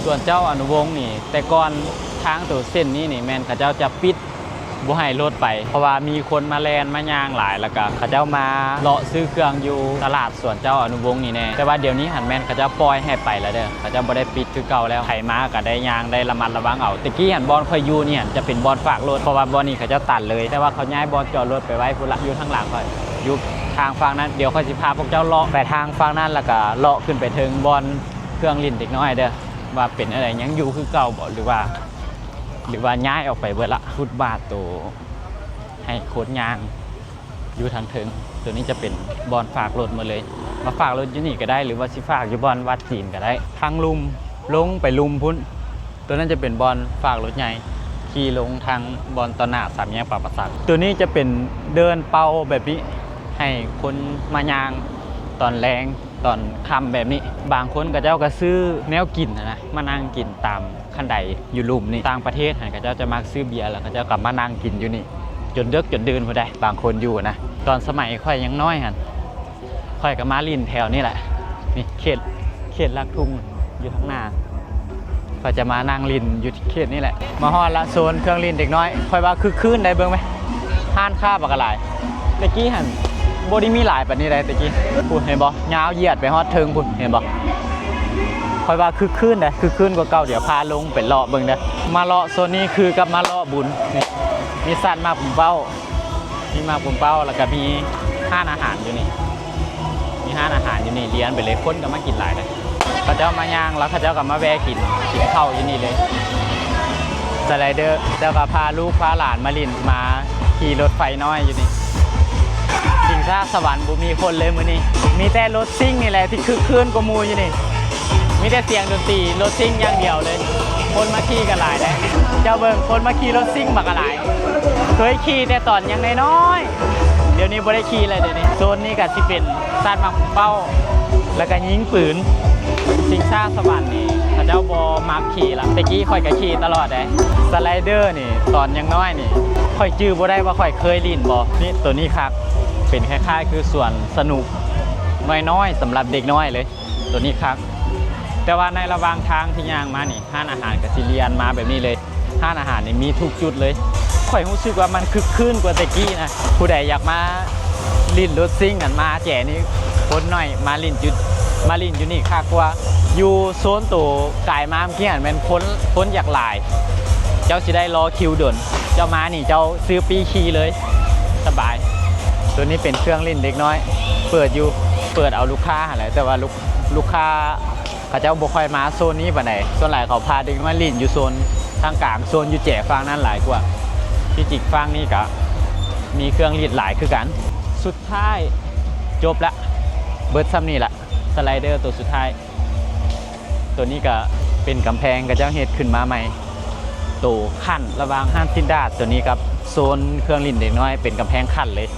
ສວນເຈົ້າອະນຸວົງນີ້ ແຕ່ກ່ອນທາງໂຕເສັ້ນນີ້ນີ້ແມ່ນເຂົາເຈົ້າຈະປິດ ບໍ່ໃຫ້ລົດໄປ ເພາະວ່າມີຄົນມາແລ່ນມາຍ່າງຫຼາຍ ແລ້ວກະເຂົາເຈົ້າມາເລາະຊື້ເຄື່ອງຢູ່ຕະຫຼາດສວນເຈົ້າອະນຸວົງນີ້ແດ່. ແຕ່ວ່າດຽວນີ້ຫັ້ນແມ່ນເຂົາເຈົ້າປ່ອຍໃຫ້ໄປແລ້ວເດີ ເຂົາເຈົ້າບໍ່ໄດ້ປິດຄືເກົ່າແລ້ວ. ໃຜມາກະໄດ້ຍ່າງໄດ້ລະມັດລະວັງເອົາ. ແຕ່ກີ້ຫັ້ນບ່ອນຂ້ອຍຢູ່ນີ້ຫັ້ນຈະເປັນບ່ອນຝາກລົດ ເພາະວ່າບ່ອນນີ້ເຂົາເຈົ້າຕັນເລີຍ ແຕ່ວ່າເຂົາຍ້າຍບ່ອນຈອດລົດໄປໄວ້ພຸ້ນລະ ຢູ່ທາງຫຼັງຂ້ອຍ ຢູ່ທາງຝັ່ງນັ້ນ. ດຽວຂ້ອຍຊິພາພວກເຈົ້າເລາະໄປທາງຝັ່ງນັ້ນ ແລ້ວກະເລາະຂຶ້ນໄປເທິງບ່ອນເຄື່ອງຫຼິ້ນເດັກນ້ອຍເດີ ວ່າເປັນແນວໃດ ຍັງຢູ່ຄືເກົ່າບໍ່ ຫຼືວ່າ ຫຼືວ່າຍ້າຍອອກໄປເບິດລະ. ຟຸດບາດໂຕໃຫ້ຄົນຍ່າງຢູ່ທາງເທິງ ໂຕນີ້ຈະເປັນບ່ອນຝາກລົດໝົດເລີຍ ມາຝາກລົດຢູ່ນີ້ກະໄດ້ ຫຼືວ່າຊິຝາກຢູ່ບ່ອນວັດຈີນກະໄດ້. ທາງລຸ່ມ ລົງໄປລຸ່ມພຸ້ນ ໂຕນັ້ນຈະເປັນບ່ອນຝາກລົດໃຫຍ່ ຂີ່ລົງທາງບ່ອນຕໍ່ໜ້າສາມແຍກປາປະສັກ. ໂຕນີ້ຈະເປັນເດີ່ນເປົ່າແບບນີ້ ໃຫ້ຄົນມາຍ່າງຕອນແລງ ຕອນຄ່ຳແບບນີ້. ບາງຄົນເຂົາເຈົ້າກະຊື້ແນວກິນຫັ້ນນະ ມານັ່ງກິນຕາມ ຄັນໃດຢູ່ລຸ່ມນີ້ ຕ່າງປະເທດຫັ້ນ ເຂົາເຈົ້າຈະມັກຊື້ເບຍ ແລ້ວເຂົາເຈົ້າກະມານັ່ງກິນຢູ່ນີ້ຈົນເດິກຈົນດື່ນພຸ້ນໃດ໋ ບາງຄົນຢູ່ນະ. ຕອນສະໄໝຂ້ອຍຍັງນ້ອຍຫັ້ນ ຂ້ອຍກະມາຫຼິ້ນແຖວນີ້ແຫຼະ ນີ້ເຂດ ເຂດຫຼັກທຸງຢູ່ທາງໜ້າ ຂ້ອຍຈະມານັ່ງຫຼິ້ນຢູ່ເຂດນີ້ແຫຼະ. ມາຮອດລະ ໂຊນເຄື່ອງຫຼິ້ນເດັກນ້ອຍ ຂ້ອຍວ່າຄຶກຄື້ນໃດ໋ ເບິ່ງໄໝ ຮ້ານຄ້າບັກກະຫຼາຍ. ແຕ່ກີ້ຫັ້ນບໍ່ໄດ້ມີຫຼາຍປານນີ້ໃດ໋ ແຕ່ກີ້ ພຸ້ນເຫັນບໍ່ ຍາວຢຽດໄປຮອດເທິງພຸ້ນ ເຫັນບໍ່. ຂ້ອຍວ່າຄຶກຄື້ນໃດ໋ ຄຶກຄື້ນກວ່າເກົ່າ. ດຽວພາລົງໄປເລາະເບິ່ງເດີ ມາເລາະໂຊນນີ້ຄືກັບມາເລາະບຸນ. ນີ້ມີສັດໝາກປຸມເປົ້າ ມີໝາກປຸມເປົ້າ ແລ້ວກະມີຮ້ານອາຫານຢູ່ນີ້ ມີຮ້ານອາຫານຢູ່ນີ້ລຽນໄປເລີຍ ຄົນກະມາກິນຫຼາຍເດ້. ເຂົາເຈົ້າມາຍ່າງ ແລ້ວເຂົາເຈົ້າກະມາແວ່ກິນ ກິນເຂົ້າຢູ່ນີ້ເລີຍ. ສະໄລເດີ ເຈົ້າກະພາລູກພາຫຼານມາຫຼິ້ນ ມາຂີ່ລົດໄຟນ້ອຍຢູ່ນີ້. ຊິງຊ້າສະຫວັນບໍ່ມີຄົນເລີຍມື້ນີ້ ມີແຕ່ລົດຊິງນີ້ແຫຼະທີ່ຄຶກຄື້ນກວ່າໝູ່ຢູ່ນີ້ ມີແຕ່ສຽງດົນຕີລົດຊິງຢ່າງດຽວເລີຍ. ຄົນມາຂີ່ກະຫຼາຍເດ້ ເຈົ້າເບິ່ງ ຄົນມາຂີ່ລົດຊິງບັກກະຫຼາຍ. ເຄີຍຂີ່ແຕ່ຕອນຍັງນ້ອຍໆ ດຽວນີ້ບໍ່ໄດ້ຂີ່ແລ້ວ. ດຽວນີ້ໂຊນນີ້ກະຊິເປັນສັດໝາກປຸມເປົ້າ ແລ້ວກະຍິງປືນ. ຊິງຊ້າສະຫວັນນີ້ເຂົາເຈົ້າບໍ່ມັກຂີ່ລະ ແຕ່ກີ້ຂ້ອຍກະຂີ່ຕະຫຼອດເດ້. ສະໄລເດີນີ້ ຕອນຍັງນ້ອຍນີ້ ຂ້ອຍຈື່ບໍ່ໄດ້ວ່າຂ້ອຍເຄີຍຫຼິ້ນບໍ່. ນີ້ ໂຕນີ້ຄັກ ເປັນຄ້າຍໆຄືສວນສະໜຸກນ້ອຍໆ ສຳລັບເດັກນ້ອຍເລີຍ ໂຕນີ້ຄັກ. ແຕ່ວ່າໃນລະຫວ່າງທາງທີ່ຍ່າງມານີ້ ຮ້ານອາຫານກະຊິລຽນມາແບບນີ້ເລີຍ. ຮ້ານອາຫານນີ້ມີທຸກຈຸດເລີຍ. ຂ້ອຍຮູ້ສຶກວ່າມັນຄຶກຄື້ນກວ່າແຕ່ກີ້ນະ. ຜູ້ໃດຢາກມາຫຼິ້ນລົດຊິງຫັ້ນ ມາແຈນີ້ຄົນໜ້ອຍ ມາຫຼິ້ນຈຸດ ມາຫຼິ້ນຢູ່ນີ້ຄັກກວ່າ. ຢູ່ໂຊນໂຕກາຍມາເມື່ອກີ້ຫັ້ນແມ່ນຄົນ ຄົນຢາກຫຼາຍ ເຈົ້າຊິໄດ້ລໍຄິວດົນ. ເຈົ້າມານີ້ເຈົ້າຊື້ປີ້ຂີ່ເລີຍ ສະບາຍ. ໂຕນີ້ເປັນເຄື່ອງຫຼິ້ນເດັກນ້ອຍ ເປີດຢູ່ ເປີດເອົາລູກຄ້າຫັ້ນແຫຼະ ແຕ່ວ່າລູກ ລູກຄ້າ ເຂົາເຈົ້າບໍ່ຄ່ອຍມາໂຊນນີ້ປານໃດ. ສ່ວນຫຼາຍເຂົາພາເດັກມາຫຼິ້ນຢູ່ໂຊນທາງກາງ ໂຊນຢູ່ແຈຝັ່ງນັ້ນຫຼາຍກວ່າ. ທີ່ຈິງຝັ່ງນີ້ກະມີເຄື່ອງຫຼິ້ນຫຼາຍຄືກັນ. ສຸດທ້າຍຈົບລະ ເບິດຊ່ຳນີ້ລະ ສະໄລເດີໂຕສຸດທ້າຍ. ໂຕນີ້ກະເປັນກຳແພງ ເຂົາເຈົ້າເຮັດຂຶ້ນມາໃໝ່ ໂຕຂັ້ນລະຫວ່າງຮ້ານຊິນດາດໂຕນີ້ກັບໂຊນເຄື່ອງຫຼິ້ນເດັກນ້ອຍ ເປັນກຳແພງຂັ້ນເລີຍ.